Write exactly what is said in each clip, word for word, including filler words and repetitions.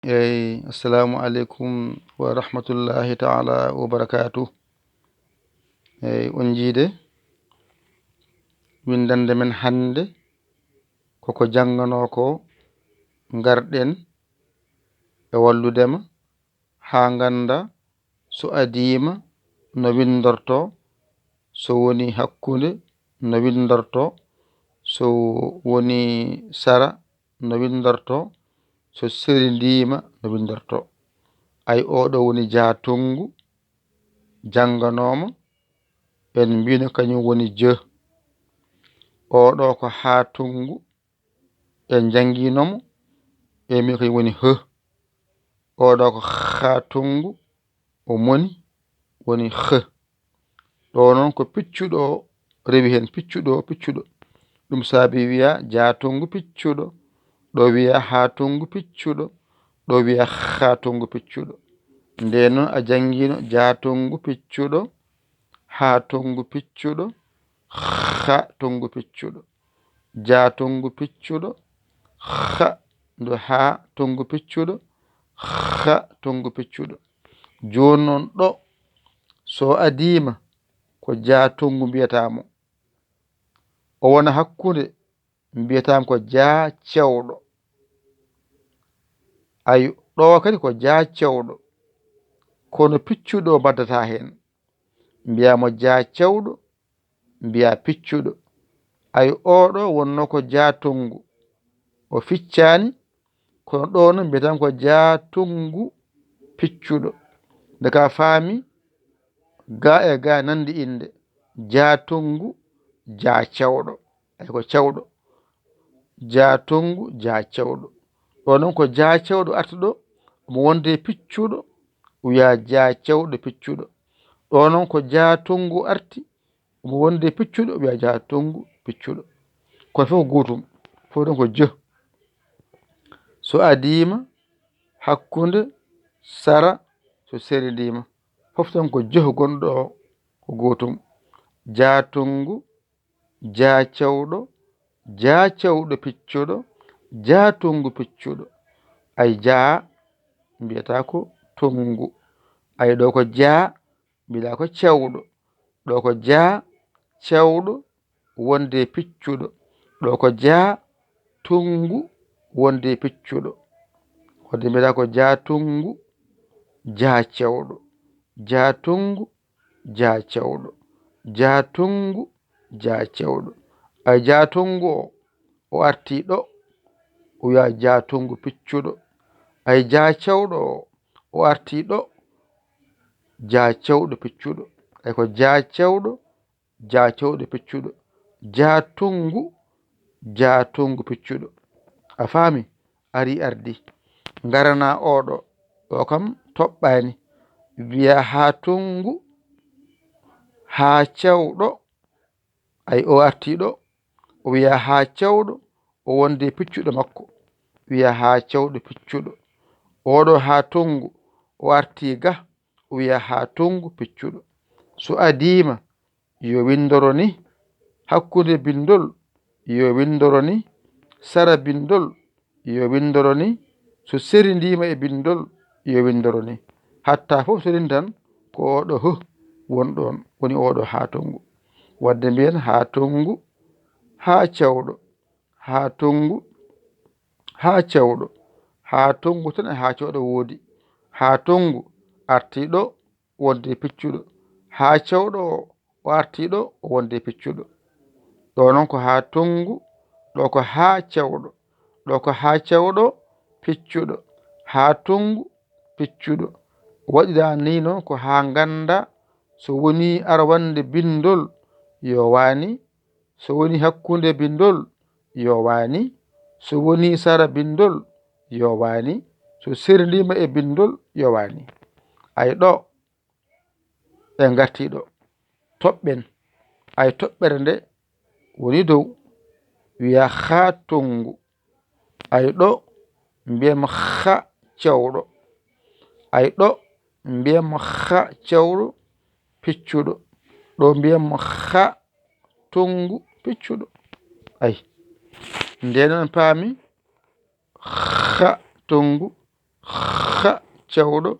Eyi, assalamu aleykum wa rahmatullahi taala wa barakaatu. Eyi, on njiide, winndannde men hannde koko jannganoo ko, ngarɗen e wallude ma haa ngannda so adiima no winndortoo, so woni hakkunde no winndortoo, so woni sara no winndortoo, so serindiima no winndortoo. Ay, oo ɗoo woni jaatonngu, jannganooma, en mbiino kañum woni je. Oo ɗoo ko haatonngu, en njanngiino mo, en mbiino kañum woni he. Oo ɗoo ko haatonngu, o moni woni he. Ɗoo noon ko piccuɗo o rewi heen, piccuɗo, piccuɗo. Ɗum saabi wiya jaatonngu piccuɗo, ɗo wiya haatonngu piccuɗo, ɗo wiya haatonngu piccuɗo. Ndeen noon a janngiino jaatonngu piccuɗo, haatonngu piccuɗo, haatonngu piccuɗo. Jaatonngu piccuɗo, ha, ndu haatonngu piccuɗo, haatonngu piccuɗo. Jooni noon ɗo, so adiima ko jaatonngu mbiyataa mo. O wona hakkunde, mbiyataa mo ko jaacewɗo. Ay, ɗo kadi ko jaacewɗo. Kono piccuɗo o mbaddataa heen. Mbiyaa mo jaacewɗo, mbiyaa piccuɗo. Ay, oo ɗoo wonnoo ko jaatonngu. O ficcaani, kono ɗoo noon mbiyataa mo ko jaatonngu piccuɗo. Nde ka faami, ga e ga nanndi innde. Jaatonngu, jaacewɗo. Ay, ko cewɗo. Jaatonngu, jaacewɗo. Ɗoo noon ko jaacewɗo arti ɗo, omo wonde piccuɗo, wiyaa jaacewɗo piccuɗo. Ɗoo noon ko jaatonngu arti, omo wonde piccuɗo, wiyaa jaatonngu piccuɗo. Kono fof ko gootum, fof ɗon ko je. So adiima, hakkunde, sara, so serindiima, fof tan ko je gonɗo o, ko gootum. Jaatonngu, jaacewɗo, jaacewɗo piccuɗo, jaatonngu piccuɗo. Ay, jaa, mbiyataa ko tonngu. Ay, ɗo ko jaa, mbiyataa ko cewɗo. Ɗo ko jaa, cewɗo, wonde piccuɗo. Ɗo ko jaa, tonngu, wonde piccuɗo. Wadde mbiyataa ko jaatonngu, jaacewɗo. Jaatonngu, jaacewɗo. Jaatonngu, jaacewɗo. Ay, jaatonngu o, o artii ɗo, o wiyaa jaatonngu piccuɗo. Ay, jaacewɗo o, o artii ɗo, jaacewɗo piccuɗo. Ay, ko jaacewɗo, jaacewɗo piccuɗo. Jaatonngu, jaatonngu piccuɗo. A faami? Ari ardi. Ngarana oo ɗo. O kam toɓɓaani. Wiya haatonngu, haacewɗo. Ay, o artii ɗo. O wiya haacewɗo, o wonde piccuɗo makko. Wiya haacewɗo piccuɗo. Oo ɗo haatonngu, o artii ga, o wiya haatonngu piccuɗo. So adiima, yo winndoro ni. Hakkunde binndol, yo winndoro ni. Sara binndol, yo winndoro ni. So serindiima e binndol, yo winndoro ni. Hatta fof so rintan, ko oo ɗo he won ɗoon, woni oo ɗo haatonngu. Wadde mbiyen haatonngu, haacewɗo, haatonngu, haacewɗo, haatonngu tan e haacewɗo woodi. Haatonngu artii ɗo wonde piccuɗo. Haacewɗo o, o artii ɗo wonde piccuɗo. Ɗo noon ko haatonngu, ɗo ko haacewɗo, ɗo ko haacewɗo piccuɗo. Haatonngu piccuɗo. Waɗiraa ni noon ko haa ngannda so woni arwannde binndol, yo waani. So woni hakkunde binndol, yo waani. So woni sara binndol, yo waani. So serndiima e binndol, yo waani. Ay ɗo, ɓe ngartii ɗo. Toɓɓen. Ay toɓɓere nde woni dow, wiya haatonngu. Ay ɗo, mbiyen mo ha cewɗo. Ay ɗo, mbiyen mo ha cewɗo piccuɗo. Ɗo mbiyen mo ha tonngu piccuɗo. Ay. Ndeen on paami, ha tonngu, Xa cawɗo,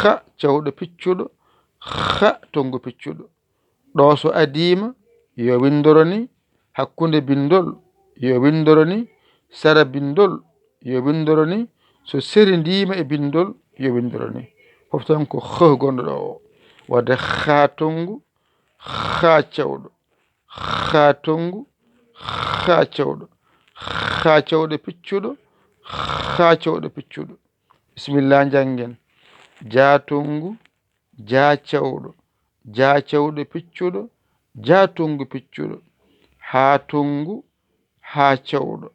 xa cawɗo piccuɗo, xa tongu piccuɗo. Ɗo so adiima, yo winndoro ni, hakkunde binndol, yo winndoro ni, sara binndol, yo winndoro ni, so serindiima e binndol, yo winndoro ni. Fof tan ko xa gonɗo ɗo o. Wadde xa tongu, xa cawɗo, xa tongu, xa cawɗo, xa cawɗo piccuɗo, xa cawɗo piccuɗo. Bisimilla, njanngen. Ja tongu, ja cawɗo, ja cawɗo piccuɗo, ja tongu piccuɗo. Ha tongu, ha cawɗo,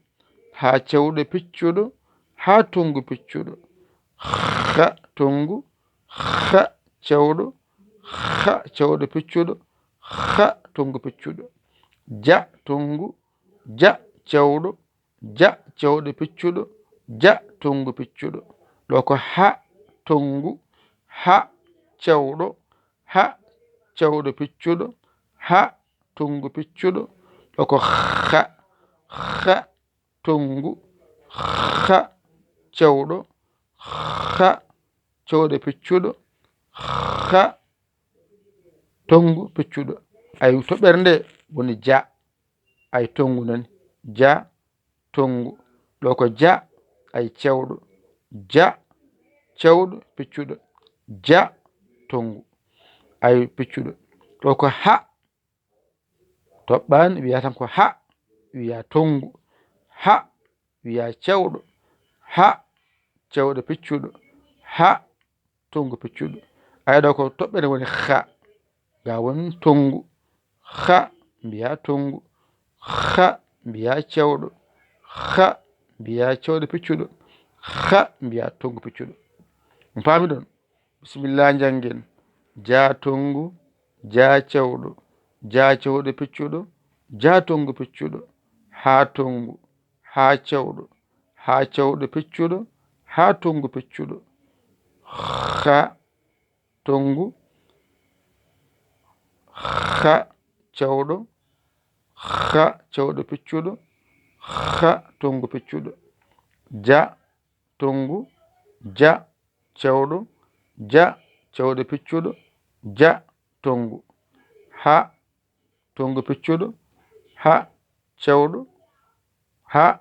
ha cawɗo piccuɗo, ha tongu piccuɗo. Xa tongu, xa cawɗo, xa cawɗo piccuɗo, xa tongu piccuɗo. Ja tongu, ja cawɗo, ja cawɗo piccuɗo, ja tongu piccuɗo. Ɗo ko ha tongu, ha cawɗo, ha cawɗo piccuɗo, ha tongu piccuɗo. Ɗo ko xa, xa tongu, xa cawɗo, xa cawɗo piccuɗo, xa tongu piccuɗo. Ay, toɓɓere nde woni ja. Ay, tongu nani. Ja tongu. Ɗo ko ja, ay, cawɗo. Ja cawɗo piccuɗo. Ja tongu. Ay, piccuɗo. Ɗo ko ha. Toɓɓaani, wiya tan ko ha, wiya tongu. Ha, wiya cawɗo. Ha, cawɗo piccuɗo. Ha, tongu piccuɗo. Ay, ɗo ko toɓɓere woni xa. Ga woni tongu. Xa, mbiya tongu. Xa, mbiya cawɗo. Xa, mbiya cawɗo piccuɗo. Xa, mbiya tongu piccuɗo. On paami ɗon? Bisimilla, njanngen. Ja tongu, ja cawɗo, ja cawɗo piccuɗo, ja tongu piccuɗo. Ha tongu, ha cawɗo, ha cawɗo piccuɗo, ha tongu piccuɗo. Xa tongu, xa cawɗo, xa cawɗo piccuɗo, xa tongu piccuɗo. Ja tongu, ja cawɗo, ja cawɗo piccuɗo, ja tongu. Ha tongu piccuɗo, ha cawɗo, ha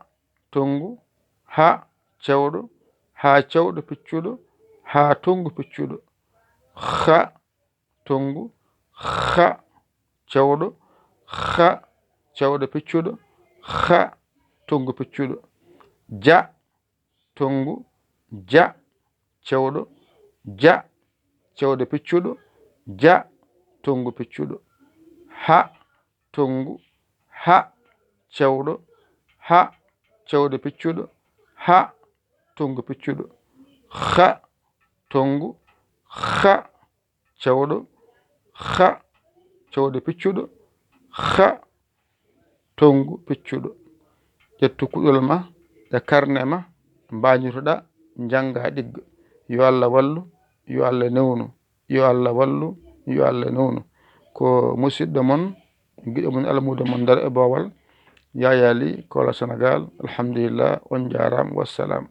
tongu, ha cawɗo, ha cawɗo piccuɗo, ha tongu piccuɗo. Xa tongu, xa cawɗo, xa cawɗo piccuɗo, xa tongu piccuɗo. Ja tongu, ja cawɗo, ja cawɗo piccuɗo, ja tongu piccuɗo. Ha tongu, ha cawɗo, ha cawɗo piccuɗo, ha tongu piccuɗo. Xa tongu, xa cawɗo, xa cawɗo piccuɗo, xa tongu piccuɗo. Ƴettu kuɗol ma e karne ma, mbañotoɗa, njannga ɗigga. Yo Allah wallu, yo Allah newnu, yo Allah wallu, yo Allah newnu. Ko musiɗɗo mon, giɗo mon, almuudo mon Ndar e Boowal, Yaya Ly, Koola Senegaal. Alhamdulillah, on njaaraama, wassalam.